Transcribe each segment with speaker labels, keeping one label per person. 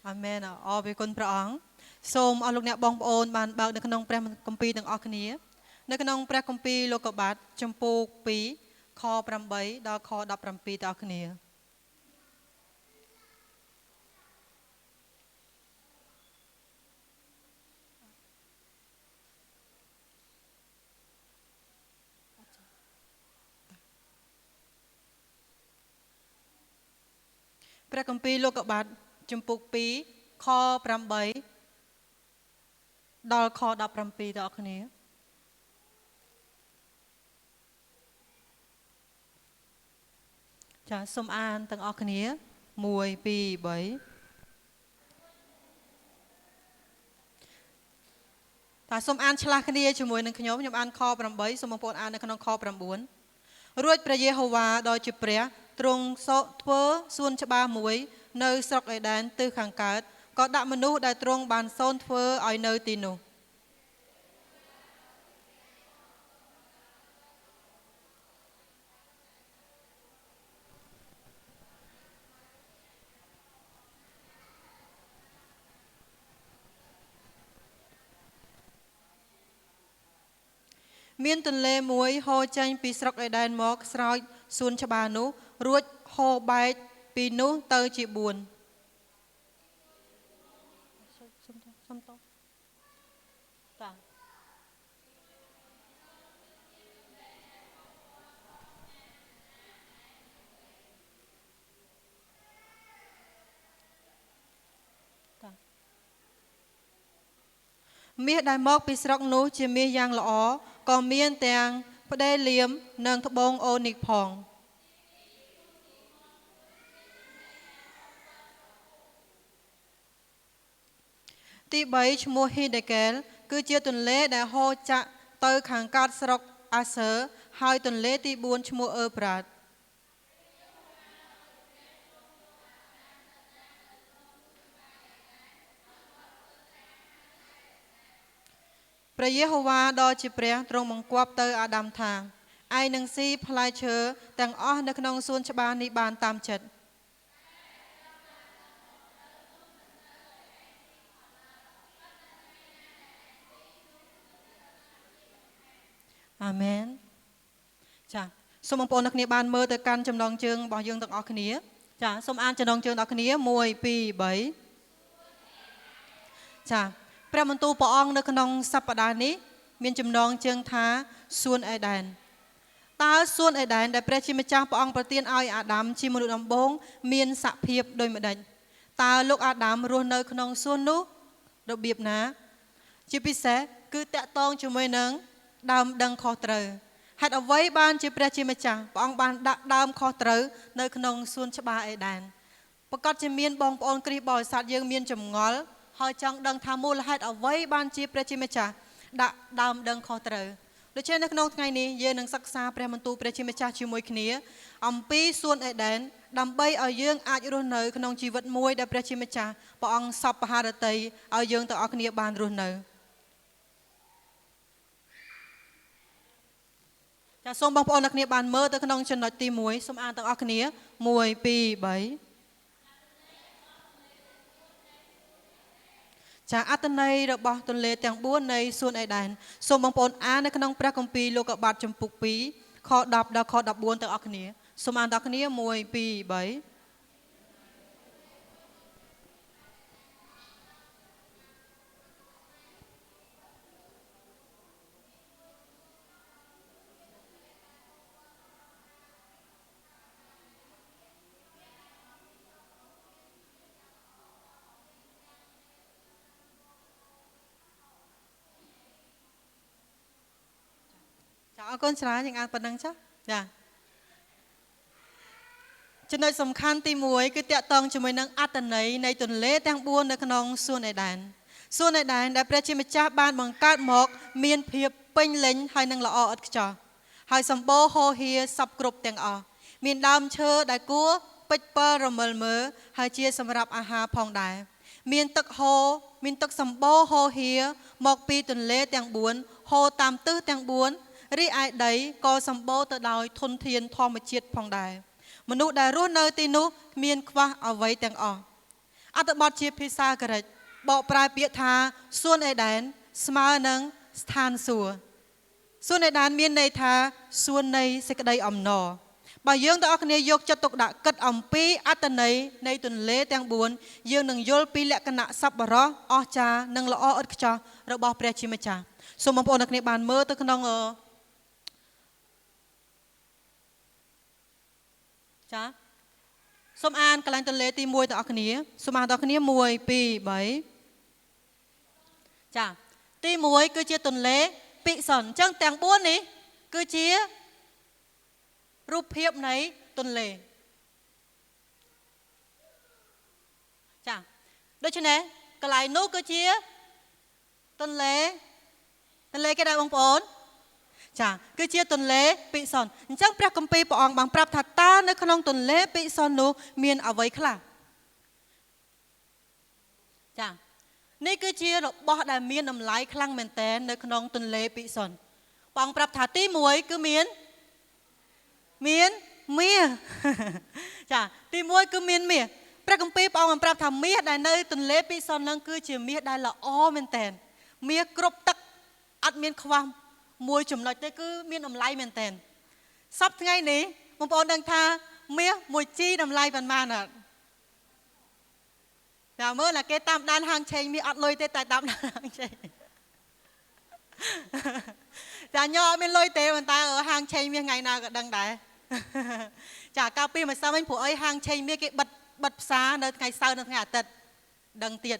Speaker 1: អាមែនអរព្រះគុណព្រះអង្គសូមអស់លោកអ្នកបងប្អូនបានបើកនៅក្នុងព្រះគម្ពីរទាំងអស់គ្នានៅក្នុងព្រះគម្ពីរលោកុបាទជំពូក2ខ8ដល់ខ17ទាំងអស់គ្នាព្រះគម្ពីរលោកុបាទជំពូក2ខ8ដល់ខ17ទាំងអស់គ្នាចាសូមអានទាំងអស់គ្នា1 2 3តាសូមអានឆ្លាស់គ្នាជាមួយនឹងខ្ញុំខ្ញុំអានខ8សូមបងប្អូនអាននៅក្នុងខ9រួចព្រះយេហូវ៉ាដ៏ជាព្រះទ្រង់ធ្វើសួនច្បារមួយនៅស្រុកអេដែនទិសខាងកើតក៏ដាក់មនុស្សដែលទ្រង់បានសូនធ្វើឲ្យនៅទីនោះមានទន្លេមួយហូរចេញពីស្រុកអេដែនមកស្រោចសួនច្បារនោះរួចហូរបែកពីនោះទៅជា4សុំតតាមាសដែលមកពីស្រុកនោះជាមាសយ៉ាងល្អក៏មានទាំងផ្ដេលៀមនិងត្បូងអូនីកផងទី3ឈ្មោះហ៊ីដេកែលគឺជាទន្លេដែលហូរចាក់ទៅខាងកើតស្រុកអាសឺហើយទន្លេទី4ឈ្មោះអឺប្រាតព្រះយេហូវ៉ាដ៏ជាព្រះទ្រង់បង្គាប់ទៅអាដាមថាឯងនឹងស៊ីផ្លែឈើទាំងអស់នៅក្នុងសួនច្បារនេះបានតាមចិត្តអាមែនចាសូមបងប្អូនអ្នកគ្នាបានមើលទៅកាន់ចំណងជើងរបស់យើងទាំងអស់គ្នាចាសូមអានចំណងជើងដល់គ្នា1 2 3ចាព្រះបន្ទូលព្រះអង្គនៅក្នុងសប្តាហ៍នេះមានចំណងជើងថាសួនអេដែនតើសួនអេដែនដែលព្រះជាម្ចាស់ព្រះអង្គប្រទានឲ្យអាដាមជាមនុស្សដំបូងមានសភាពដូចម្ដេចតើលោកអាដាមរស់នៅក្នុងសួននោះរបៀបណាជាពិសេសគឺតាក់ទងជាមួយនឹងដើមដឹងខុសត្រូវហេតុអ្វីបានជាព្រះជាម្ចាស់ព្រះអង្គបានដាក់ដើមខុសត្រូវនៅក្នុងសួនច្បារអេដែនប្រកាសជាមានបងប្អូនគ្រីស្ទបរិស័ទយើងមានចម្ងល់ហើយចង់ដឹងថាមូលហេតុអ្វីបានជាព្រះជាម្ចាស់ដាក់ដើមដឹងខុសត្រូវដូច្នេះនៅក្នុងថ្ងៃនេះយើងនឹងសិក្សាព្រះបន្ទូលព្រះជាម្ចាស់ជាមួយគ្នាអំពីសួនអេដែនដើម្បីឲ្យយើងអាចរស់នៅក្នុងជីវិតមួយដែលព្រះជាម្ចាស់ព្រះអង្គសពហរតីឲ្យយើងទាំងអស់គ្នាបានរស់នៅចាសូមបងប្អូនអ្នកគ្នាបានមើលទៅក្នុងចំណុចទី1សូមអានទាំងអស់គ្នា1 2 3ចាអត្ថន័យរបស់ទន្លេទាំង4នៃសួនអេដែនសូមបងប្អូនអាននៅក្នុងព្រះគម្ពីរលោកុបាទជំពូក2ខ10ដល់ខ14ទាំងអស់គ្នាសូមអានទាំងគ្នា1 2 3អរគុណច្រើនយើងអានប៉ុណ្ណឹងចាចាចំណុចសំខាន់ទី1គឺតាក់ទងជាមួយនឹងអត្ថន័យនៃទន្លេទាំង4នៅក្នុងសួនអេដែនសួនអេដែនដែលព្រះជាម្ចាស់បានបង្កើតមកមានភាពពេញលេញហើយនឹងល្អឥតខ្ចោះហើយសម្បូរហូរហៀសពគ្រប់ទាំងអស់មានដើមឈើដែលគួរពេចពិលរមិលមើលហើយជាសម្រាប់អាហារផងដែរមានទឹកហូរមានទឹកសម្បូរហូរហៀមកពីទន្លេទាំង4ហូរតាមទិសទាំង4រីឯដីក៏សម្បូរទៅដោយធនធានធម្មជាតិផងដែរមនុស្សដែលរស់នៅទីនោះមានខ្វះអ្វីទាំងអស់ អត្ថបទជាភាសាក្រិកបកប្រែពាក្យថាសួនអេដែនស្មើនឹងស្ថានសួគ៌សួនអេដែនមានន័យថាសួននៃសេចក្តីអំណរបើយើងទាំងអស់គ្នាយកចិត្តទុកដាក់គិតអំពីអត្ថន័យនៃទន្លេទាំង4យើងនឹងយល់ពីលក្ខណៈសប្បុរសអស្ចារ្យនិងល្អឥតខ្ចោះរបស់ព្រះជាម្ចាស់សូមបងប្អូនទាំងគ្នាបានមើលទៅក្នុងចាសូមអានកន្លែងទន្លេទី1ទាំងអស់គ្នាសូមអានទាំងអស់គ្នា1 2 3ចាទី1គឺជាទន្លេពិសុនអញ្ចឹងទាំង4នេះគឺជារូបភាពនៃទន្លេចាដូច្នេះកន្លែងនោះគឺជាទន្លេគេដែរបងប្អូនចាគឺជាទន្លេពិសុនអញ្ចឹងព្រះគម្ពីរព្រះអង្គបានប្រាប់ថាតើនៅក្នុងទន្លេពិសុននោះមានអ្វីខ្លះចានេះគឺជារបស់ដែលមានតម្លៃខ្លាំងមែនទែននៅក្នុងទន្លេពិសុនព្រះអង្គប្រាប់ថាទី1គឺមានមាសចាទី1គឺមានមាសព្រះគម្ពីរព្រះអង្គបានប្រាប់ថាមាសដែលនៅទន្លេពិសុននឹងគឺជាមាសដែលល្អមែនទែនមាសគ្រប់ទឹកអត់មានខ្វះមួយចំណុចទេគឺមានតម្លៃមែនទែនសប្តាហ៍ថ្ងៃនេះបងប្អូនដឹងថាមាសមួយជីតម្លៃប៉ុន្មានអត់ចាមើលណាគេតាមដានហាងឆេងមាសអត់លុយទេតែតាមដានហាងឆេងចាញ៉អត់មានលុយទេប៉ុន្តែហាងឆេងមាសថ្ងៃណាក៏ដឹងដែរចាកាលពីម្សិលមិញព្រោះអីហាងឆេងមាសគេបិទផ្សារនៅថ្ងៃសៅរ៍និងថ្ងៃអាទិត្យដឹងទៀត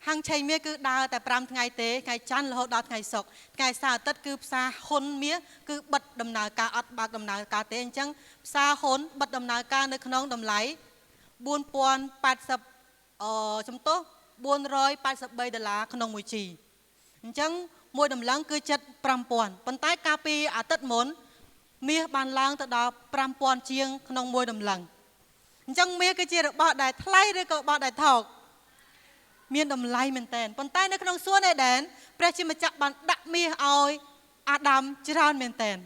Speaker 1: ហាងឆេងមាសគឺដើរតែ5ថ្ងៃទេថ្ងៃច័ន្ទរហូតដល់ថ្ងៃសុក្រថ្ងៃសៅរ៍អាទិត្យគឺផ្សារហ៊ុនមាសគឺបិទដំណើរការអត់បើកដំណើរការទេអញ្ចឹងផ្សារហ៊ុនបិទដំណើរការនៅក្នុងតម្លៃ4080ចំទោស483ដុល្លារក្នុងមួយជីអញ្ចឹងមួយតម្លឹងគឺជិត5000ប៉ុន្តែកាលពីអាទិត្យមុនមាសបានឡើងទៅដល់5000ជាងក្នុងមួយតម្លឹងអញ្ចឹងមាសគឺជារបស់ដែលថ្លៃឬក៏របស់ដែលថោកមានតម្លៃមែនទែនប៉ុន្តែនៅក្នុងសួនអេដែនព្រះជាម្ចាស់បានដាក់មាសឲ្យអាដាមច្រើនមែនទែន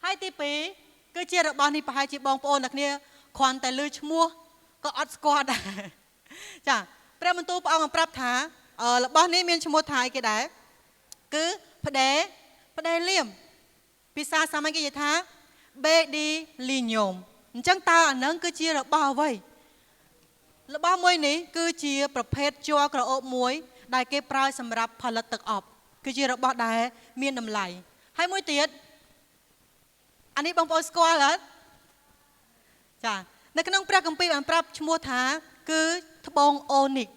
Speaker 1: ហើយទី2គឺជារបស់នេះប្រហែលជាបងប្អូនអ្នកគ្នាគ្រាន់តែឮឈ្មោះក៏អត់ស្គាល់ដែរចាព្រះបន្ទូលព្រះអង្គបានប្រាប់ថារបស់នេះមានឈ្មោះថាអីគេដែរគឺផ្ដេលៀមភាសាសាមញ្ញគេនិយាយថាបេឌីលីញ៉ូមអញ្ចឹងតើអានឹងគឺជារបស់អ្វីរបស់មួយនេះគឺជាប្រភេទជ័រក្រអូបមួយដែលគេប្រើសម្រាប់ផលិតទឹកអប់គឺជារបស់ដែលមានតម្លៃហើយមួយទៀតអានេះបងប្អូនស្គាល់អត់ចានៅក្នុងព្រះគម្ពីរបានប្រាប់ឈ្មោះថាគឺត្បូងអូនិក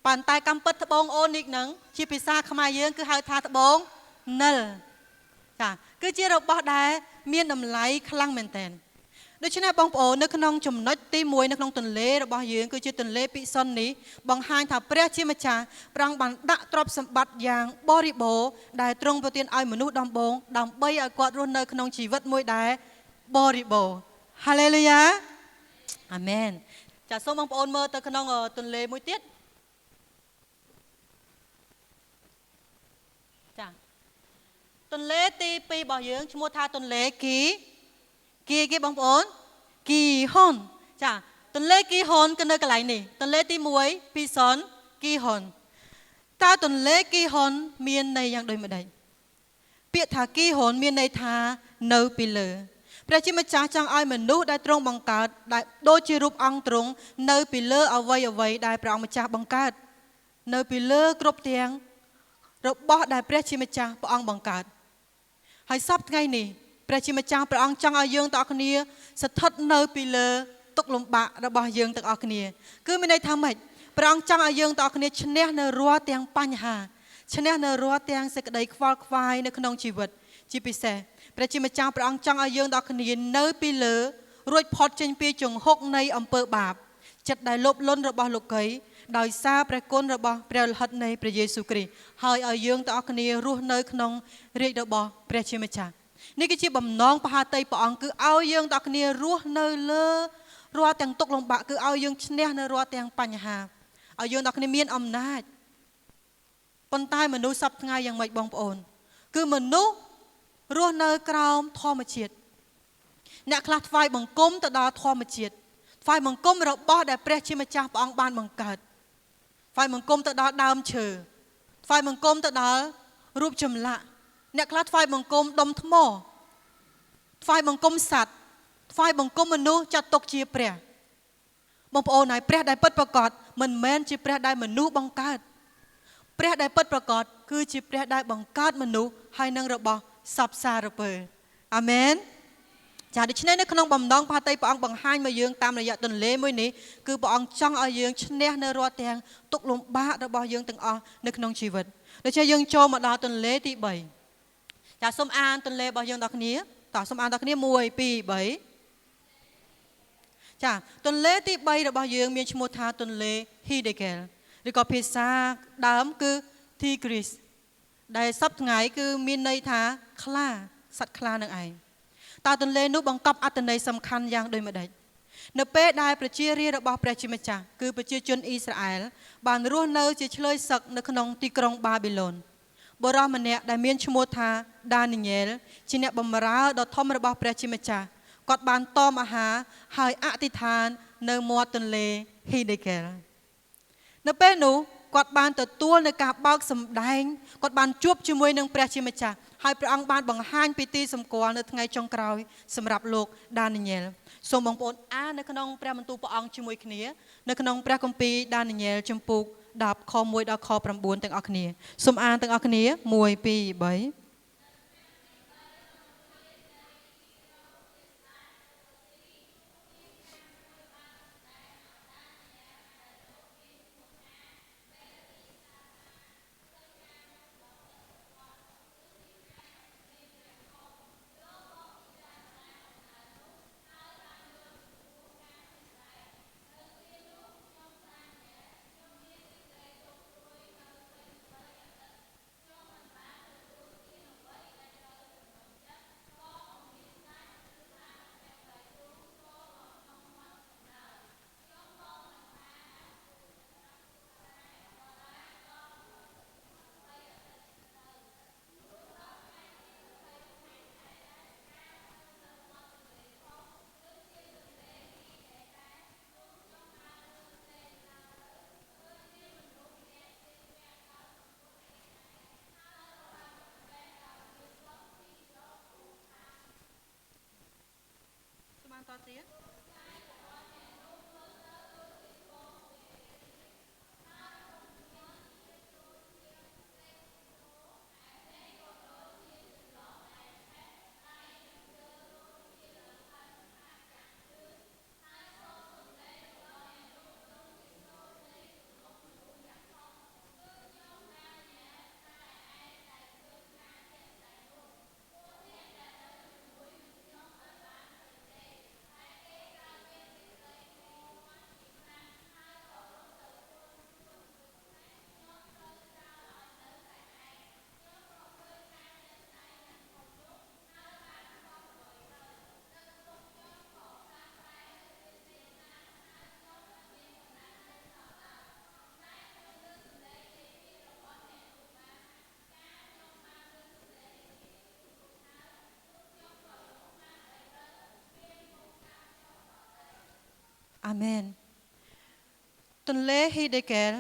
Speaker 1: ប៉ុន្តែកម្មពិតត្បូងអូនិកហ្នឹងជាភាសាខ្មែរយើងគឺហៅថាត្បូងនិលចាគឺជារបស់ដែលមានតម្លៃខ្លាំងមែនទែនដូច្នេះបងប្អូននៅក្នុងចំណុចទី1នៅក្នុងទន្លេរបស់យើងគឺជាទន្លេពិសុននេះបង្ហាញថាព្រះជាម្ចាស់ព្រះអង្គបានដាក់ទ្រព្យសម្បត្តិយ៉ាងបរិបូរណ៍ដែលទ្រង់ប្រទានឲ្យមនុស្សដំបូងដើម្បីឲ្យគាត់រស់នៅក្នុងជីវិតមួយដែលបរិបូរណ៍ហាឡេលូយ៉ាអាមែនចាសូមបងប្អូនមើលទៅក្នុងទន្លេមួយទៀតចាទន្លេទី2របស់យើងឈ្មោះថាទន្លេគីគេបងប្អូនគីហ៊ុនចាទន្លេគីហ៊ុនគឺនៅកន្លែងនេះទន្លេទី1ពិសុនគីហ៊ុនតើទន្លេគីហ៊ុនមានន័យយ៉ាងដូចម្ដេចពាក្យថាគីហ៊ុនមានន័យថានៅពីលើព្រះជាម្ចាស់ចង់ឲ្យមនុស្សដែលទ្រង់បង្កើតដែលដូចជារូបអង្គទ្រង់នៅពីលើអ្វីដែលព្រះអង្គម្ចាស់បង្កើតនៅពីលើគ្រប់ទាំងរបស់ដែលព្រះជាម្ចាស់ព្រះអង្គបង្កើតហើយសព្វថ្ងៃនេះព្រះជាម្ចាស់ព្រះអង្គចង់ឲ្យយើងទាំងអស់គ្នាស្ថិតនៅពីលើទុក្ខលំបាករបស់យើងទាំងអស់គ្នាគឺមានន័យថាម៉េចព្រះអង្គចង់ឲ្យយើងទាំងអស់គ្នាឈ្នះនៅរាល់ទាំងបញ្ហាឈ្នះនៅរាល់ទាំងសេចក្តីខ្វល់ខ្វាយនៅក្នុងជីវិតជាពិសេសព្រះជាម្ចាស់ព្រះអង្គចង់ឲ្យយើងទាំងអស់គ្នានៅពីលើរួចផុតចេញពីជង្ហុកនៃអំពើបាបចិត្តដែលលោភលន់របស់លោកីដោយសារព្រះគុណរបស់ព្រះលោហិតនៃព្រះយេស៊ូវគ្រីស្ទហើយឲ្យយើងទាំងអស់គ្នារស់នៅក្នុងរាជ្យរបស់ព្រះជាម្ចាស់នេះគឺជាបំណងបហាតីព្រះអង្គគឺឲ្យយើងទាំងគ្នារស់នៅលើរាល់ទាំងទុក្ខលំបាកគឺឲ្យយើងឈ្នះនៅរាល់ទាំងបញ្ហាឲ្យយើងទាំងគ្នាមានអំណាចប៉ុន្តែមនុស្សសព្វថ្ងៃយ៉ាងម៉េចបងប្អូនគឺមនុស្សរស់នៅក្រោមធម្មជាតិអ្នកខ្លះថ្វាយបង្គំទៅដល់ធម្មជាតិ ថ្វាយបង្គំរបស់ដែលព្រះជាម្ចាស់ព្រះអង្គបានបង្កើតថ្វាយបង្គំទៅដល់ដើមឈើថ្វាយបង្គំទៅដល់រូបចម្លាក់អ្នកខ្លះថ្វាយបង្គំដុំថ្មថ្វាយបង្គំសត្វថ្វាយបង្គំមនុស្សចាត់ទុកជាព្រះបងប្អូនហើយព្រះដែលពិតប្រាកដមិនមែនជាព្រះដែលមនុស្សបង្កើតព្រះដែលពិតប្រាកដគឺជាព្រះដែលបង្កើតមនុស្សហើយនឹងរបស់សពសារពើអាមែនចាដូច្នេះនៅក្នុងបំណងផាតីព្រះអង្គបង្ហាញមកយើងតាមរយៈទន្លេមួយនេះគឺព្រះអង្គចង់ឲ្យយើងឈ្នះនៅរាល់ទាំងទុក្ខលំបាករបស់យើងទាំងអស់នៅក្នុងជីវិតដូច្នេះយើងចូលមកដល់ទន្លេទី3ចាសូមអានទន្លេរបស់យើងដល់គ្នាតោះសូមអានដល់គ្នា1 2 3ចាទន្លេទី3របស់យើងមានឈ្មោះថាទន្លេហ៊ីដេកែលឬក៏ភាសាដើមគឺ Tigris ដែលសប្តាហ៍ថ្ងៃគឺមានន័យថាខ្លាសត្វខ្លានឹងឯងតើទន្លេនោះបង្កប់អត្ថន័យសំខាន់យ៉ាងដូចម្តេចនៅពេលដែលប្រជារាស្ត្ររបស់ព្រះជាម្ចាស់គឺប្រជាជនអ៊ីស្រាអែលបានរស់នៅជាឈ្លើយសឹកនៅក្នុងទីក្រុងបាប៊ីឡូនបុរសម្នាក់ដែលមានឈ្មោះថាដានីញែលជាអ្នកបម្រើដ៏ធំរបស់ព្រះជាម្ចាស់គាត់បានតមអាហារហើយអធិដ្ឋាននៅមាត់ទន្លេហ៊ីដេកែលនៅពេលនោះគាត់បានទទួលនៅការបើកសម្ដែងគាត់បានជួបជាមួយនឹងព្រះជាម្ចាស់ហើយព្រះអង្គបានបង្ហាញពីទីសម្គាល់នៅថ្ងៃចុងក្រោយសម្រាប់លោកដានីញែលសូមបងប្អូនអាននៅក្នុងព្រះបន្ទូលព្រះអង្គជាមួយគ្នានៅក្នុងព្រះគម្ពីរដានីញែលជំពូក10ខ1ដល់ខ9ទាំងអស់គ្នាសូមអានទាំងអស់គ្នា1 2 3 តទៀតអាមែនទន្លេហ៊ីដេកែល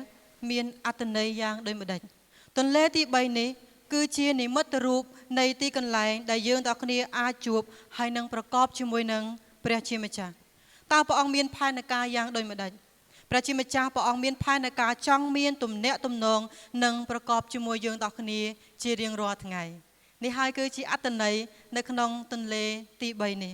Speaker 1: មានអត្ថន័យយ៉ាងដូចម្តេចទន្លេទី3នេះគឺជានិមិត្តរូបនៃទីកន្លែងដែលយើងទាំងគ្នាអាចជួបហើយនឹងប្រកបជាមួយនឹងព្រះជាម្ចាស់តើព្រះអង្គមានផែនការយ៉ាងដូចម្តេចព្រះជាម្ចាស់ព្រះអង្គមានផែនការចង់មានទំនាក់ទំនងនិងប្រកបជាមួយយើងទាំងគ្នាជារៀងរាល់ថ្ងៃនេះហើយគឺជាអត្ថន័យនៅក្នុងទន្លេទី3នេះ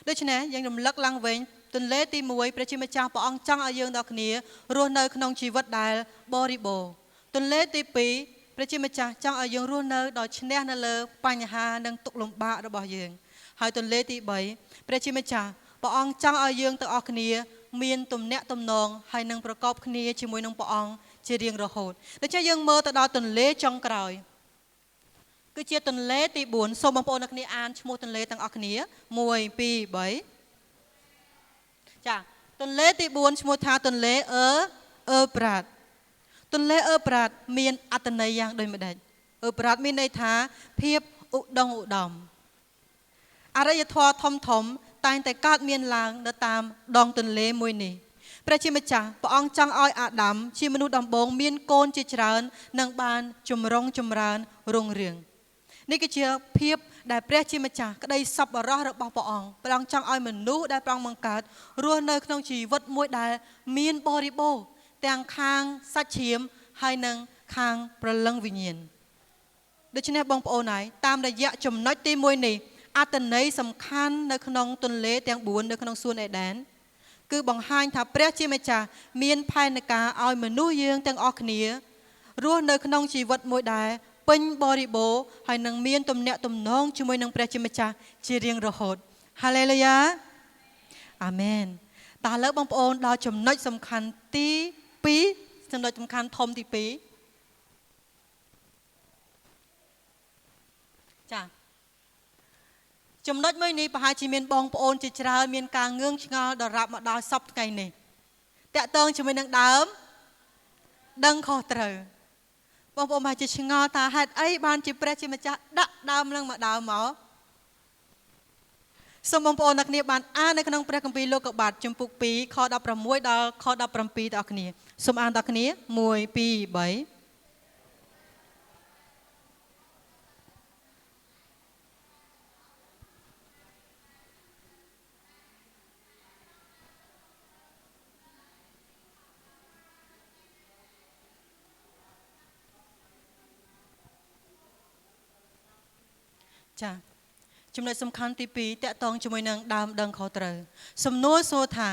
Speaker 1: ដូច្នេះយើងរំលឹកឡើងវិញទន្លេទី1ព្រះជាម្ចាស់ព្រះអង្គចង់ឲ្យយើងដល់គ្នារស់នៅក្នុងជីវិតដែលបរិបូរណ៍ទន្លេទី2ព្រះជាម្ចាស់ចង់ឲ្យយើងរស់នៅដោយឈ្នះនៅលើបញ្ហានិងទុក្ខលំបាករបស់យើងហើយទន្លេទី3ព្រះជាម្ចាស់ព្រះអង្គចង់ឲ្យយើងទាំងអស់គ្នាមានទំនាក់ទំនងហើយនឹងប្រកបគ្នាជាមួយនឹងព្រះអង្គជារៀងរហូតដូច្នេះយើងមើលទៅដល់ទន្លេចុងក្រោយគឺជាទន្លេទី4សូមបងប្អូនទាំងគ្នាអានឈ្មោះទន្លេទាំងអស់គ្នា1 2 3ចាទន្លេទី4ឈ្មោះថាទន្លេអឺប្រាតទន្លេអឺប្រាតមានអត្ថន័យយ៉ាងដូចម្តេចអឺប្រាតមានន័យថាភាពឧត្តមឧត្តមអរិយធម៌ធំធំ តែងតែកើតមានឡើងនៅតាមដងទន្លេមួយនេះព្រះជាម្ចាស់ព្រះអង្គចង់ឲ្យអាដាមជាមនុស្សដំបូងមានកូនជាច្រើននិងបានចម្រុងចម្រើនរុងរឿងនេះគឺជាភាពដែលព្រះជាម្ចាស់ក្តីសប្បុរសរបស់ព្រះអង្គព្រះអង្គចង់ឲ្យមនុស្សដែលព្រះអង្គបង្កើតរស់នៅក្នុងជីវិតមួយដែលមានបរិបូរណ៍ទាំងខាងសាច់ឈាមហើយនិងខាងព្រលឹងវិញ្ញាណដូច្នេះបងប្អូនហើយតាមរយៈចំណុចទី1នេះអត្ថន័យសំខាន់នៅក្នុងទន្លេទាំង4នៅក្នុងសួនអេដែនគឺបង្ហាញថាព្រះជាម្ចាស់មានផែនការឲ្យមនុស្សយើងទាំងអស់គ្នារស់នៅក្នុងជីវិតមួយដែលពេញបរិបូរណ៍ហើយនឹងមានទំនាក់ទំនងជាមួយនឹងព្រះជាម្ចាស់ជារៀងរហូតហាឡេលូយ៉ាអាមែនតើឥឡូវបងប្អូនដល់ចំណុចសំខាន់ទី2ចំណុចសំខាន់ធំទី2ចាចំណុចមួយនេះប្រហែលជាមានបងប្អូនជាច្រើនមានការងឿងឆ្ងល់ដល់រាប់មកដល់សប្តាហ៍ថ្ងៃនេះតាក់ទងជាមួយនឹងដើមដឹងខុសត្រូវបងប្អូនប្រហែលជាឆ្ងល់ថាហេតុអីបានជាព្រះជាម្ចាស់ដាក់ដើមនឹងមកដើមមកសូមបងប្អូនអ្នកគ្នាបានអាននៅក្នុងព្រះគម្ពីរលោកុបាទជំពូក2ខ16ដល់ខ17ដល់គ្នាសូមអានដល់គ្នា1 2 3ចាចំណុចសំខាន់ទី2តាក់ទងជាមួយនឹងដើមដឹងខុសត្រូវសំណួរសួរថា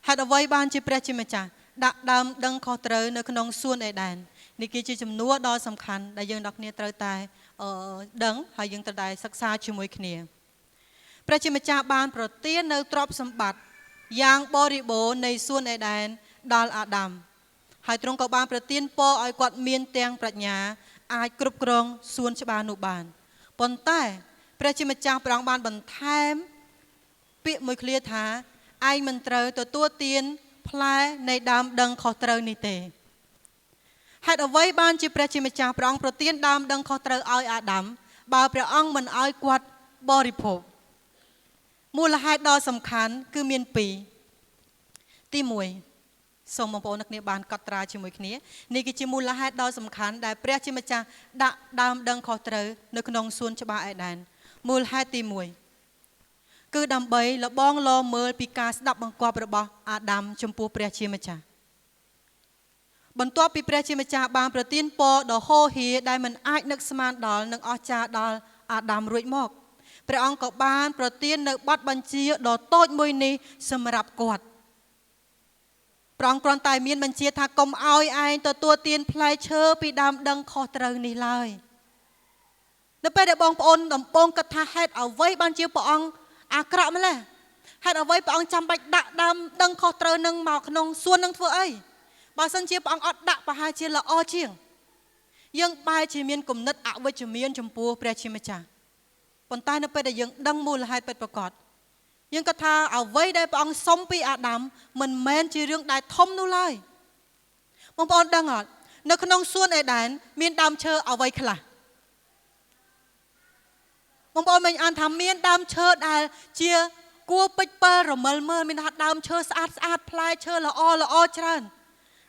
Speaker 1: ហេតុអ្វីបានជាព្រះជាម្ចាស់ដាក់ដើមដឹងខុសត្រូវនៅក្នុងសួនអេដែននេះគឺជាចំនួនដ៏សំខាន់ដែលយើងដល់គ្នាត្រូវតែដឹងហើយយើងត្រូវតែសិក្សាជាមួយគ្នាព្រះជាម្ចាស់បានប្រទាននៅទ្រព្យសម្បត្តិយ៉ាងបរិបូរណ៍នៃសួនអេដែនដល់អាដាមហើយទ្រង់ក៏បានប្រទានពរឲ្យគាត់មានទាំងប្រាជ្ញាអាចគ្រប់គ្រងសួនច្បារនោះបានប៉ុន្តែព្រះជាម្ចាស់ព្រះអង្គបានបន្ថែមពាក្យមួយឃ្លាថាឯងមិនត្រូវទទួលទានផ្លែនៃដើមដឹងខុសត្រូវនេះទេហេតុអ្វីបានជាព្រះជាម្ចាស់ព្រះអង្គប្រទានដើមដឹងខុសត្រូវឲ្យអាដាមបើព្រះអង្គមិនឲ្យគាត់បរិភោគមូលហេតុដ៏សំខាន់គឺមានពីរទី1សូមបងប្អូនអ្នកគ្នាបានកត់ត្រាជាមួយគ្នានេះគឺជាមូលហេតុដ៏សំខាន់ដែលព្រះជាម្ចាស់ដាក់ដើមដឹងខុសត្រូវនៅក្នុងសួនច្បារអេដែនមូលហេតុទី1គឺដើម្បីលបងលមើលពីការស្ដាប់បង្គាប់របស់អាដាមចំពោះព្រះជាម្ចាស់បន្ទាប់ពីព្រះជាម្ចាស់បានប្រទានពរដ៏ហូរហៀដែលមិនអាចនឹកស្មានដល់និងអស្ចារ្យដល់អាដាមរួចមកព្រះអង្គក៏បានប្រទាននៅបទបញ្ជាដ៏តូចមួយនេះសម្រាប់គាត់ព្រះអង្គគ្រាន់តែមានបញ្ជាថាកុំឲ្យឯងទទួលទានផ្លែឈើពីដើមដឹងខុសត្រូវនេះឡើយនៅពេលដែលបងប្អូនដំបូងគិតថាហេតុអ្វីបានជាព្រះអង្គអាក្រក់ម្ល៉េះហេតុអ្វីព្រះអង្គចាំបាច់ដាក់ដើមដឹងខុសត្រូវនឹងមកក្នុងសួននឹងធ្វើអីបើសិនជាព្រះអង្គអត់ដាក់ប្រហែលជាល្អជាងយើងបែរជាមានគំនិតអវិជ្ជមានចំពោះព្រះជាម្ចាស់ប៉ុន្តែនៅពេលដែលយើងដឹងមូលហេតុពិតប្រាកដយើងគិតថាអ្វីដែលព្រះអង្គសុំពីអាដាមមិនមែនជារឿងដែលធំនោះឡើយបងប្អូនដឹងអត់នៅក្នុងសួនអេដែនមានដើមឈើអ្វីខ្លះបងប្អូនមិនអានថាមានដើមឈើដែលជាគួរពេជ្រពិលរមិលមើលមានថាដើមឈើស្អាតស្អាតផ្លែឈើល្អល្អច្រើន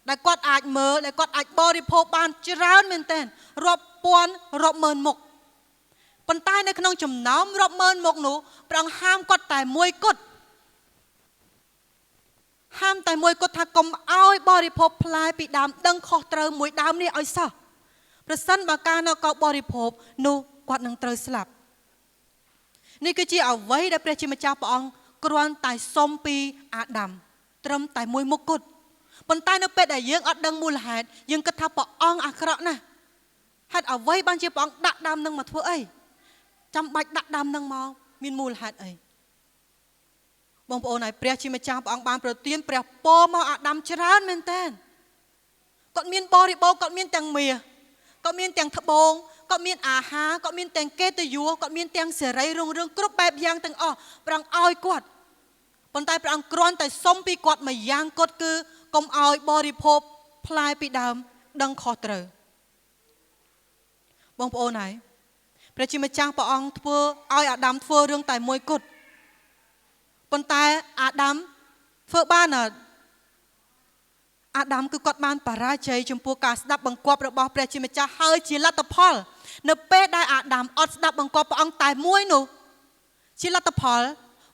Speaker 1: ដែលគាត់អាចមើលដែលគាត់អាចបរិភោគបានច្រើនមែនទែនរាប់ពាន់រាប់ម៉ឺនមុខប៉ុន្តែនៅក្នុងចំណោមរាប់ម៉ឺនមុខនោះព្រះអង្គហាមគាត់តែមួយគត់ហាមតែមួយគត់ថាកុំឲ្យបរិភោគផ្លែពីដើមដឹងខុសត្រូវមួយដើមនេះឲ្យសោះប្រសិនបើកាលណាគាត់បរិភោគនោះគាត់នឹងត្រូវស្លាប់នេះគឺជាអ្វីដែលព្រះជាម្ចាស់ព្រះអង្គគ្រាន់តែសុំពីអាដាមត្រឹមតែមួយមុខគត់ប៉ុន្តែនៅពេលដែលយើងអត់ដឹងមូលហេតុយើងគិតថាព្រះអង្គអាក្រក់ណាស់ហេតុអ្វីបានជាព្រះអង្គដាក់ដើមនឹងមកធ្វើអីចាំបាច់ដាក់ដើមនឹងមកមានមូលហេតុអីបងប្អូនហើយព្រះជាម្ចាស់ព្រះអង្គបានប្រទានព្រះពរមកអាដាមច្រើនមែនទែនគាត់មានបរិបូរណ៍គាត់មានទាំងមាសគាត់មានទាំងត្បូងគាត់មានអាហារគាត់មានទាំងកិត្តិយសគាត់មានទាំងសេរីរុងរឿងគ្រប់បែបយ៉ាងទាំងអស់ព្រះអង្គឲ្យគាត់ប៉ុន្តែព្រះអង្គគ្រាន់តែសុំពីគាត់មួយយ៉ាងគាត់គឺកុំឲ្យបរិភោគផ្លែពីដើមដឹងខុសត្រូវបងប្អូនហើយព្រះជាម្ចាស់ព្រះអង្គធ្វើឲ្យអាដាមធ្វើរឿងតែមួយគត់ ប៉ុន្តែអាដាមធ្វើបានអត់អាដាមគឺគាត់បានបរាជ័យចំពោះការស្ដាប់បង្គាប់របស់ព្រះជាម្ចាស់ហើយជាលទ្ធផល នៅពេលដែលអាដាមអត់ស្ដាប់បង្គាប់ព្រះអង្គតែមួយនោះជាលទ្ធផល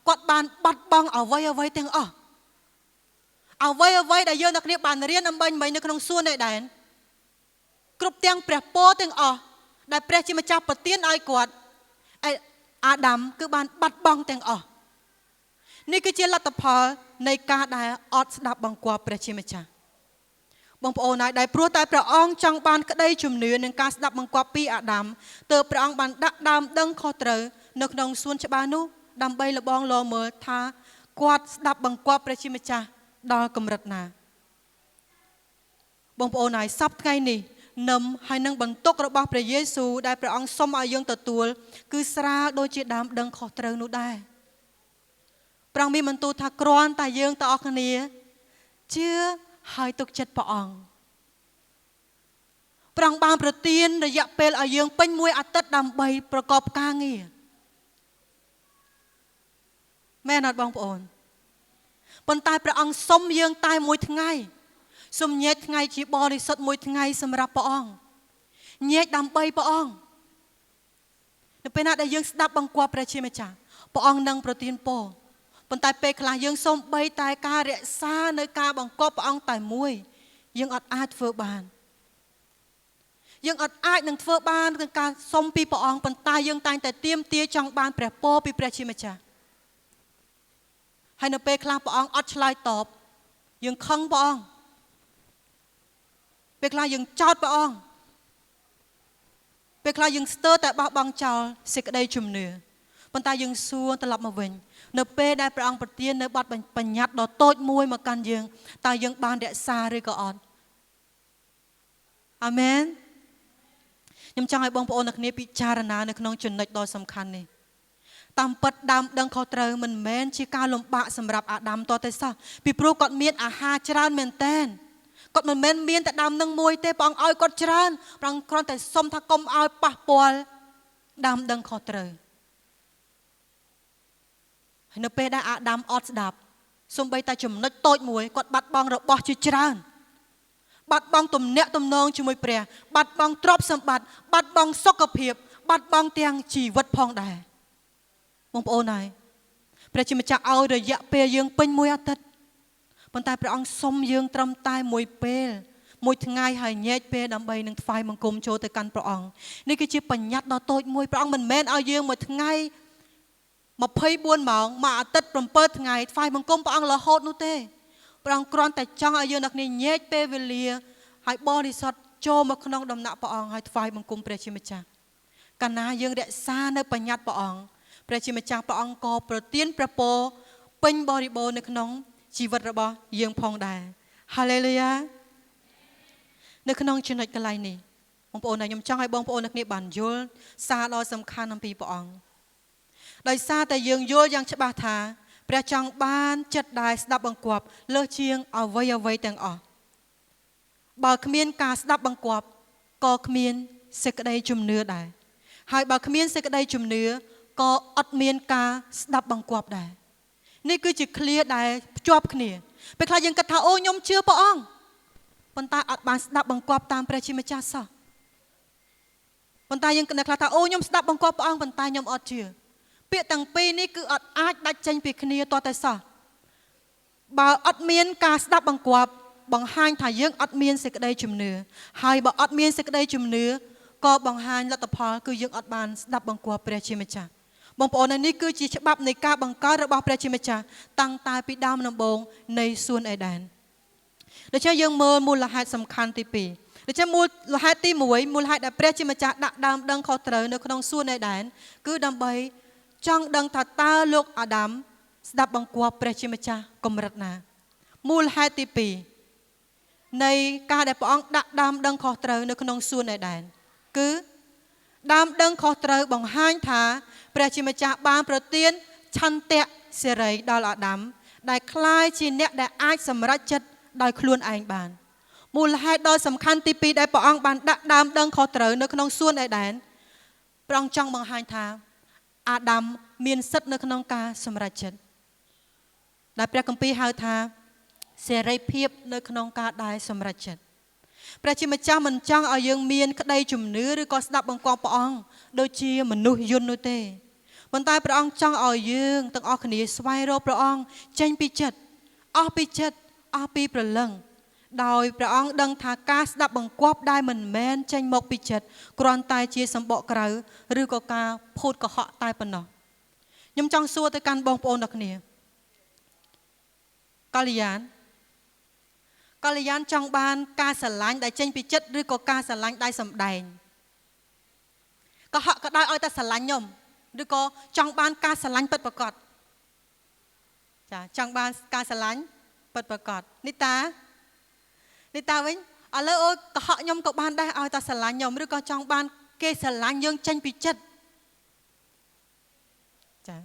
Speaker 1: គាត់បានបាត់បង់អ្វីអ្វីទាំងអស់អ្វីអ្វីដែលយើងទាំងគ្នាបានរៀនអំបញ្ញមិញនៅក្នុងសួនអេដែនគ្រប់ទាំងព្រះពរទាំងអស់ដែលព្រះជាម្ចាស់ប្រទានឲ្យគាត់អាដាមគឺបានបាត់បង់ទាំងអស់នេះគឺជាលទ្ធផលនៃការដែលអត់ស្ដាប់បង្គាប់ព្រះជាម្ចាស់បងប្អូនហើយដែលព្រោះតែព្រះអង្គចង់បានក្តីជំនឿនឹងការស្ដាប់បង្គាប់ពីអាដាមទើបព្រះអង្គបានដាក់ដើមដឹងខុសត្រូវនៅក្នុងសួនច្បារនោះដើម្បីលបងលមើលថាគាត់ស្ដាប់បង្គាប់ព្រះជាម្ចាស់ដល់កម្រិតណាបងប្អូនហើយសប្តាហ៍ថ្ងៃនេះនឹមហើយនឹងបន្ទុករបស់ព្រះយេស៊ូវដែលព្រះអង្គសុំឲ្យយើងទទួលគឺស្រាលដូចជាដើមដឹងខុសត្រូវនោះដែរព្រះអង្គមានបន្ទូលថាគ្រាន់តែយើងទាំងអស់គ្នាជឿហើយទុកចិត្តព្រះអង្គព្រះអង្គបានប្រទានរយៈពេលឲ្យយើងពេញមួយអាទិត្យដើម្បីប្រកបការងារមែនអត់បងប្អូនប៉ុន្តែព្រះអង្គសុំយើងតែមួយថ្ងៃសូមញែកថ្ងៃជាបរិសុទ្ធមួយថ្ងៃសម្រាប់ព្រះអង្គញែកដើម្បីព្រះអង្គនៅពេលណាដែលយើងស្ដាប់បង្គាប់ព្រះជាម្ចាស់ព្រះអង្គនឹងប្រទានពរប៉ុន្តែពេលខ្លះយើងសូម្បីតែការរក្សានៅការបង្គាប់ព្រះអង្គតែមួយយើងអត់អាចធ្វើបានយើងអត់អាចនឹងធ្វើបានក្នុងការសុំពីព្រះអង្គប៉ុន្តែយើងតែងតែទាមទារចង់បានព្រះពរពីព្រះជាម្ចាស់ហើយនៅពេលខ្លះព្រះអង្គអត់ឆ្លើយតបយើងខឹងព្រះអង្គពេលខ្លះយើងចោទព្រះអង្គពេលខ្លះយើងស្ទើរតែបោះបង់ចោលសេចក្តីជំនឿប៉ុន្តែយើងសួរត្រឡប់មកវិញនៅពេលដែលព្រះអង្គប្រទាននៅបទបញ្ញត្តិដ៏តូចមួយមកកាន់យើងតើយើងបានរក្សាឬក៏អត់អាមែនខ្ញុំចង់ឲ្យបងប្អូនទាំងគ្នាពិចារណានៅក្នុងចំណុចដ៏សំខាន់នេះតាមពិតដើមដឹងខុសត្រូវមិនមែនជាការលំបាកសម្រាប់អាដាមតតែសោះពីព្រោះគាត់មានអាហារច្រើនមែនទែនគាត់មិនមែនមានតែដើមនឹងមួយទេព្រះអង្គឲ្យគាត់ច្រើនព្រះអង្គគ្រាន់តែសុំថាកុំឲ្យប៉ះពាល់ដើមដឹងខុសត្រូវហើយនៅពេលដែលអាដាមអត់ស្ដាប់សូម្បីតែចំណុចតូចមួយគាត់បាត់បង់របស់ជាច្រើនបាត់បង់ទំនាក់ទំនងជាមួយព្រះបាត់បង់ទ្រព្យសម្បត្តិបាត់បង់សុខភាពបាត់បង់ទាំងជីវិតផងដែរបងប្អូនហើយព្រះជាម្ចាស់ឲ្យរយៈពេលយើងពេញមួយអាទិត្យប៉ុន្តែព្រះអង្គសុំយើងត្រឹមតែមួយពេលមួយថ្ងៃហើយញែកពេលដើម្បីនឹងថ្វាយបង្គំចូលទៅកាន់ព្រះអង្គនេះគឺជាបញ្ញត្តិដ៏តូចមួយព្រះអង្គមិនមែនឲ្យយើងមួយថ្ងៃ24ម៉ោងមួយអាទិត្យ7ថ្ងៃថ្វាយបង្គំព្រះអង្គរហូតនោះទេព្រះអង្គគ្រាន់តែចង់ឲ្យយើងអ្នកគ្នាញែកពេលវេលាហើយបរិសុទ្ធចូលមកក្នុងដំណាក់ព្រះអង្គហើយថ្វាយបង្គំព្រះជាម្ចាស់កាលណាយើងរក្សានៅបញ្ញត្តិព្រះអង្គព្រះជាម្ចាស់ព្រះអង្គក៏ប្រទានព្រះពរពេញបរិបូរណ៍នៅក្នុងជីវិតរបស់យើងផងដែរហាឡេលូយ៉ានៅក្នុងចំណុចកន្លែងនេះបងប្អូនខ្ញុំចង់ឲ្យបងប្អូនអ្នកគ្នាបានយល់សារដ៏សំខាន់អំពីព្រះអង្គដោយសារតែយើងយល់យ៉ាងច្បាស់ថាព្រះចង់បានចិត្តដែលស្ដាប់បង្គាប់លើសជាងអ្វីអ្វីទាំងអស់បើគ្មានការស្ដាប់បង្គាប់ក៏គ្មានសេចក្តីជំនឿដែរហើយបើគ្មានសេចក្តីជំនឿក៏អត់មានការស្ដាប់បង្គាប់ដែរនេះគឺជាឃ្លាដែលភ្ជាប់គ្នាពេលខ្លះយើងគិតថាអូខ្ញុំជឿព្រះអង្គប៉ុន្តែអត់បានស្ដាប់បង្គាប់តាមព្រះជាម្ចាស់សោះប៉ុន្តែយើងគិតខ្លះថាអូខ្ញុំស្ដាប់បង្គាប់ព្រះអង្គប៉ុន្តែខ្ញុំអត់ជឿពាក្យទាំងពីរនេះគឺអត់អាចដាច់ចេញពីគ្នាទាល់តែសោះបើអត់មានការស្ដាប់បង្គាប់បង្ហាញថាយើងអត់មានសេចក្តីជំនឿហើយបើអត់មានសេចក្តីជំនឿក៏បង្ហាញលទ្ធផលគឺយើងអត់បានស្ដាប់បង្គាប់ព្រះជាម្ចាស់បងប្អូននេះគឺជាច្បាប់នៃការបង្កើតរបស់ព្រះជាម្ចាស់តាំងតែពីដើមដំបូងនៃសួនអេដែនដូច្នេះយើងមើលមូលហេតុសំខាន់ទី2ដូច្នេះមូលហេតុទី1មូលហេតុដែលព្រះជាម្ចាស់ដាក់ដើមដឹងខុសត្រូវនៅក្នុងសួនអេដែនគឺដើម្បីចង់ដឹងថាតើលោកអាដាមស្ដាប់បង្គាប់ព្រះជាម្ចាស់កម្រិតណាមូលហេតុទី2នៃការដែលព្រះអង្គដាក់ដើមដឹងខុសត្រូវនៅក្នុងសួនអេដែនគឺដើមដឹងខុសត្រូវបង្ហាញថាព្រះជាម្ចាស់បានប្រទានឆន្ទៈសេរីដល់អាដាមដែលក្លាយជាអ្នកដែលអាចសម្រេចចិត្តដោយខ្លួនឯងបានមូលហេតុដ៏សំខាន់ទី2ដែលព្រះអង្គបានដាក់ដើមដឹងខុសត្រូវនៅក្នុងសួនអេដែនព្រះអង្គចង់បង្ហាញថាអាដាមមានសិទ្ធិនៅក្នុងការសម្រេចចិត្ត ដែលព្រះគម្ពីរហៅថាសេរីភាពនៅក្នុងការដែលសម្រេចចិត្តព្រះជាម្ចាស់មិនចង់ឲ្យយើងមានក្តីជំនឿឬក៏ស្ដាប់បង្គាប់ព្រះអង្គដូចជាមនុស្សយន្តនោះទេប៉ុន្តែព្រះអង្គចង់ឲ្យយើងទាំងអស់គ្នាស្វែងរកព្រះអង្គចេញពីចិត្តអស់ពីចិត្តអស់ពីព្រលឹងដោយព្រះអង្គដឹងថាការស្ដាប់បង្គាប់ដែលមិនមែនចេញមកពីចិត្តគ្រាន់តែជាសម្បកក្រៅឬក៏ការភូតកុហកតែប៉ុណ្ណោះខ្ញុំចង់សួរទៅកាន់បងប្អូនទាំងគ្នាកល្យានកល្យានចង់បានការស្រឡាញ់ដែលចេញពីចិត្តឬក៏ការស្រឡាញ់ដែលសម្ដែងកុហកក៏ដោយឲ្យតែស្រឡាញ់ខ្ញុំឬក៏ចង់បានការស្រឡាញ់ពិតប្រាកដចាចង់បានការស្រឡាញ់ពិតប្រាកដនីតានីតាវិញឥឡូវអូយកុហកខ្ញុំក៏បានដែរឲ្យតែស្រឡាញ់ខ្ញុំឬក៏ចង់បានគេស្រឡាញ់យើងចេញពីចិត្តចា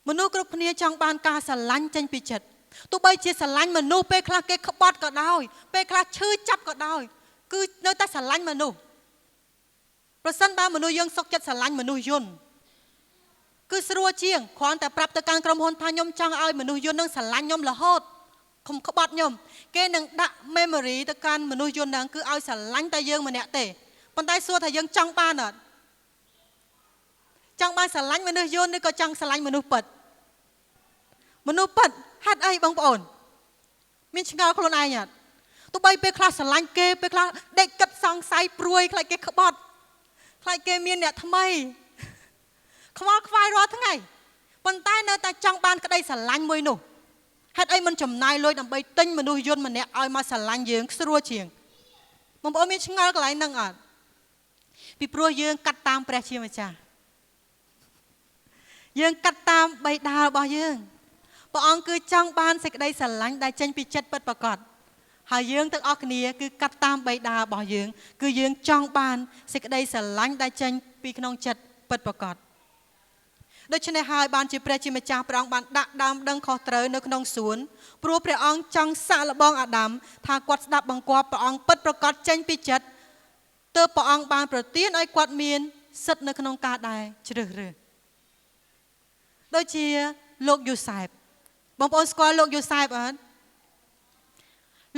Speaker 1: មនុស្សគ្រប់គ្នាចង់បានការស្រឡាញ់ចេញពីចិត្តទោះបីជាស្រឡាញ់មនុស្សពេលខ្លះគេក្បត់ក៏ដោយពេលខ្លះឈឺចាប់ក៏ដោយគឺនៅតែស្រឡាញ់មនុស្សប្រសិនបើមនុស្សយើងសុខចិត្តស្រឡាញ់មនុស្សយន្តគឺស្រួលជាងគ្រាន់តែប្រាប់ទៅកាន់ក្រុមហ៊ុនថាខ្ញុំចង់ឲ្យមនុស្សយន្តនឹងស្រឡាញ់ខ្ញុំរហូតកុំក្បត់ខ្ញុំគេនឹងដាក់ memory ទៅកាន់មនុស្សយន្តហ្នឹងគឺឲ្យស្រឡាញ់តែយើងម្នាក់ទេប៉ុន្តែសួរថាយើងចង់បានអត់ចង់បានស្រឡាញ់មនុស្សយន្តឬក៏ចង់ស្រឡាញ់មនុស្សពិតមនុស្សពិតហេតុអីបងប្អូនមានឆ្ងល់ខ្លួនឯងអត់ទោះបីពេលខ្លះស្រឡាញ់គេពេលខ្លះដេកគិតសង្ស័យព្រួយខ្លាចគេក្បត់ខ្លាចគេមានអ្នកថ្មីខ្វល់ខ្វាយរាល់ថ្ងៃប៉ុន្តែនៅតែចង់បានក្តីស្រឡាញ់មួយនោះហេតុអីមិនចំណាយលុយដើម្បីទិញមនុស្សយន្តម្នាក់ឲ្យមកស្រឡាញ់យើងស្រួលជាងបងប្អូនមានឆ្ងល់កន្លែងហ្នឹងអត់ពីព្រោះយើងកាត់តាមព្រះជាម្ចាស់យើងកាត់តាមបិតារបស់យើងព្រះអង្គគឺចង់បានសេចក្តីស្រឡាញ់ដែលចេញពីចិត្តពិតប្រាកដហើយយើងទាំងអស់គ្នាគឺកាត់តាមបិតារបស់យើងគឺយើងចង់បានសេចក្តីស្រឡាញ់ដែលចេញពីក្នុងចិត្តពិតប្រាកដដូច្នេះហើយបានជាព្រះជាម្ចាស់ព្រះអង្គបានដាក់ដើមដឹងខុសត្រូវនៅក្នុងសួនព្រោះព្រះអង្គចង់សាកល្បងអាដាមថាគាត់ស្ដាប់បង្គាប់ព្រះអង្គពិតប្រាកដចេញពីចិត្តទើបព្រះអង្គបានប្រទានឲ្យគាត់មានសិទ្ធិនៅក្នុងការដែលជ្រើសរើសដូចជាលោកយូសែបបងប្អូនស្គាល់លោកយូសែបអត់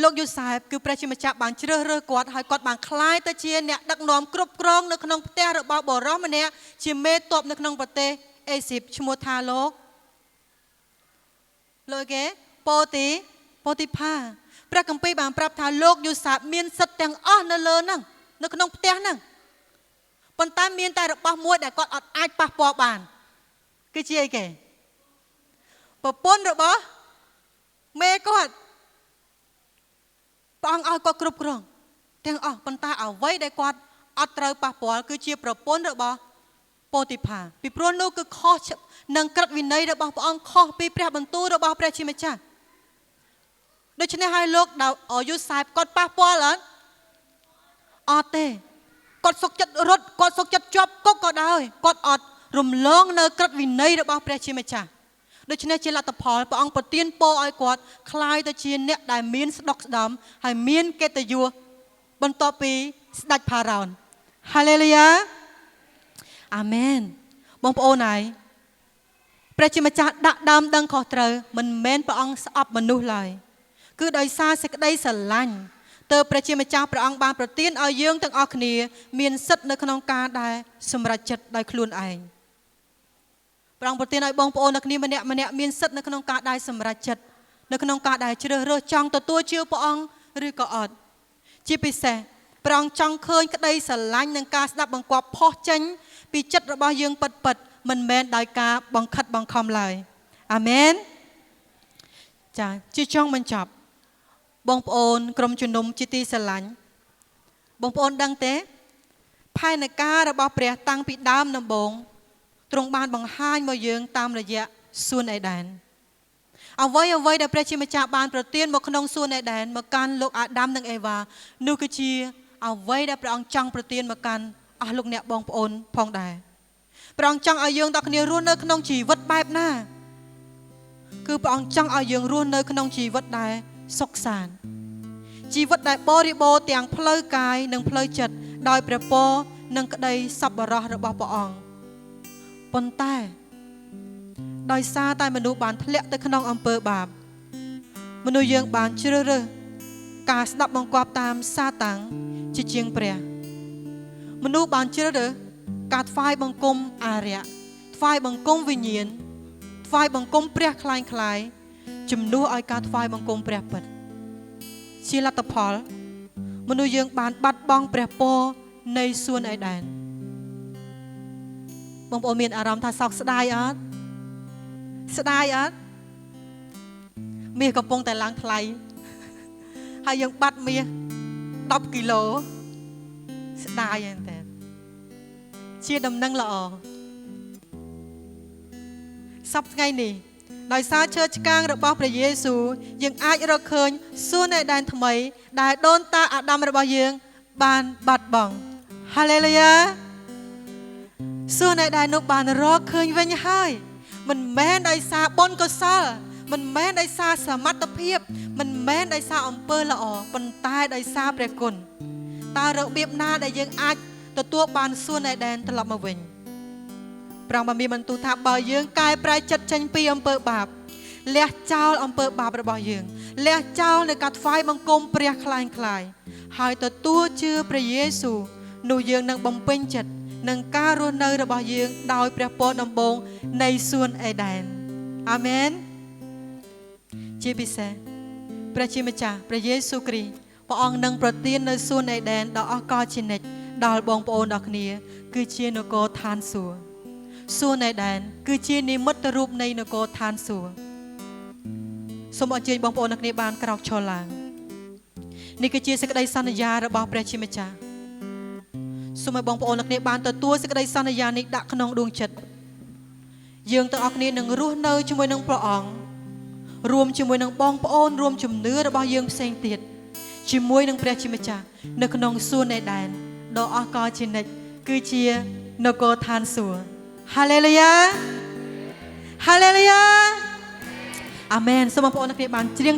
Speaker 1: លោកយូសែបគឺព្រះជាម្ចាស់បានជ្រើសរើសគាត់ហើយគាត់បានក្លាយទៅជាអ្នកដឹកនាំគ្រប់គ្រងនៅក្នុងផ្ទះរបស់បុរសម្នាក់ជាមេតបនៅក្នុងប្រទេសអេស៊ីបឈ្មោះថាលោកគេពោទីផាព្រះគម្ពីរបានប្រាប់ថាលោកយូសែបមានសិទ្ធិទាំងអស់នៅលើហ្នឹងនៅក្នុងផ្ទះហ្នឹងប៉ុន្តែមានតែរបស់មួយដែលគាត់អត់អាចប៉ះពាល់បានគឺជាអីគេប្រពន្ធរបស់មេគាត់ព្រះអង្គឲ្យគាត់គ្រប់គ្រងទាំងអស់ប៉ុន្តែអ្វីដែលគាត់អត់ត្រូវប៉ះពាល់គឺជាប្រពន្ធរបស់ពោទីផាពីព្រោះនោះគឺខុសនឹងក្រឹតវិន័យរបស់ព្រះអង្គខុសពីព្រះបន្ទូលរបស់ព្រះជាម្ចាស់ដូច្នេះហើយលោកយូសែបគាត់ប៉ះពាល់អត់អត់ទេគាត់សុខចិត្តរត់គាត់សុខចិត្តជាប់គុកក៏ដោយគាត់អត់រំលងនៅក្រឹតវិន័យរបស់ព្រះជាម្ចាស់ដូច្នេះជាលទ្ធផលព្រះអង្គប្រទានពរឲ្យគាត់ក្លាយទៅជាអ្នកដែលមានស្ដុកស្ដំហើយមានកិត្តិយសបន្ទាប់ពីស្ដេចផារ៉ោនហាឡេលូយ៉ាអាមែនបងប្អូនហើយព្រះជាម្ចាស់ដាក់ដើមដឹងខុសត្រូវមិនមែនព្រះអង្គស្អប់មនុស្សឡើយគឺដោយសារសេចក្តីស្រឡាញ់ទើបព្រះជាម្ចាស់ព្រះអង្គបានប្រទានឲ្យយើងទាំងអស់គ្នាមានសិទ្ធិនៅក្នុងការដែលសម្រេចចិត្តដោយខ្លួនឯងព្រះអង្គប្រទានឲ្យបងប្អូនទាំងគ្នាម្នាក់ម្នាក់មានសិទ្ធិនៅក្នុងការដែលសម្រេចចិត្តនៅក្នុងការដែលជ្រើសរើសចង់ទទួលជឿព្រះអង្គឬក៏អត់ជាពិសេសព្រះអង្គចង់ឃើញក្តីស្រឡាញ់និងការស្ដាប់បង្គាប់ផុសចេញពីចិត្តរបស់យើងពិតពិតមិនមែនដោយការបង្ខិតបង្ខំឡើយអាមែនចាជាចុងបញ្ចប់បងប្អូនក្រុមជំនុំជាទីស្រឡាញ់បងប្អូនដឹងទេផែនការរបស់ព្រះតាំងពីដើមដំបូងទ្រង់បានបង្ហាញមកយើងតាមរយៈសួនអេដែនអ្វីដែលព្រះជាម្ចាស់បានប្រទានមកក្នុងសួនអេដែនមកកាន់លោកអាដាមនិងអេវ៉ានោះគឺជាអ្វីដែលព្រះអង្គចង់ប្រទានមកកាន់អស់លោកអ្នកបងប្អូនផងដែរព្រះអង្គចង់ឲ្យយើងទាំងគ្នារស់នៅក្នុងជីវិតបែបណាគឺព្រះអង្គចង់ឲ្យយើងរស់នៅក្នុងជីវិតដែលសុខសាន្តជីវិតដែលបរិបូរណ៍ទាំងផ្លូវកាយនិងផ្លូវចិត្តដោយព្រះពរនិងក្តីសប្បុរសរបស់ព្រះអង្គប៉ុន្តែ ដោយសារតែមនុស្សបានធ្លាក់ទៅក្នុងអំពើបាបមនុស្សយើងបានជ្រើសរើសការស្ដាប់បង្គាប់តាមសាតាំងជាជាងព្រះមនុស្សបានជ្រើសរើសការថ្វាយបង្គំអារក្សថ្វាយបង្គំវិញ្ញាណថ្វាយបង្គំព្រះក្លែងៗជំនួសឲ្យការថ្វាយបង្គំព្រះពិតជាលទ្ធផលមនុស្សយើងបានបាត់បង់ព្រះពរនៃសួនអេដែនបងប្អូនមានអារម្មណ៍ថាសោកស្ដាយអត់ស្ដាយអត់មាសកំពុងតែឡើងថ្លៃហើយយើងបាត់មាស10គីឡូស្ដាយមែនតើជាដំណឹងល្អសប្តាហ៍ថ្ងៃនេះដោយសារឈើឆ្កាងរបស់ព្រះយេស៊ូវយើងអាចរកឃើញសួនអេដែនថ្មីដែលដូនតាអាដាមរបស់យើងបានបាត់បង់ហាឡេលូយ៉ាសួនអេដែននោះបានរកឃើញវិញហើយមិនមែនដោយសារបុណ្យកុសលមិនមែនដោយសារសមត្ថភាពមិនមែនដោយសារអំពើល្អប៉ុន្តែដោយសារព្រះគុណតើរបៀបណាដែលយើងអាចទទួលបានសួនអេដែនត្រឡប់មកវិញព្រះបានមានបន្ទូលថាបើយើងកែប្រែចិត្តចេញពីអំពើបាបលះចោលអំពើបាបរបស់យើងលះចោលនៅការថ្វាយបង្គំព្រះក្លែងក្លាយហើយទទួលជឿព្រះយេស៊ូវនោះយើងនឹងបំពេញចិត្តនឹងការរស់នៅរបស់យើងដោយព្រះពរដំបូងនៃសួនអេដែនអាមែនជាពិសេសព្រះជាម្ចាស់ព្រះយេស៊ូវគ្រីស្ទព្រះអង្គនឹងប្រទាននៅសួនអេដែនដ៏អស្ចារ្យជានិច្ចដល់បងប្អូនដល់គ្នាគឺជានគរឋានសួគ៌សួនអេដែនគឺជានិមិត្តរូបនៃនគរឋានសួគ៌សូមអញ្ជើញបងប្អូនទាំងគ្នាបានក្រោកឈរឡើងនេះគឺជាសេចក្តីសន្យារបស់ព្រះជាម្ចាស់សូមឲ្យបងប្អូនទាំងគ្នាបានទទួលសេចក្តីសន្យានេះដាក់ក្នុងដួងចិត្តយើងទាំងអស់គ្នានឹងរស់នៅជាមួយនឹងព្រះអង្គរួមជាមួយនឹងបងប្អូនរួមជំនឿរបស់យើងផ្សេងទៀតជាមួយនឹងព្រះជាម្ចាស់នៅក្នុងសួនអេដែនដ៏អស្ចារ្យជានិច្ចគឺជានគរឋានសួគ៌ហាឡេលូយ៉ាហាឡេលូយ៉ាអាមែនសូមបងប្អូនទាំងគ្នាបានច្រៀង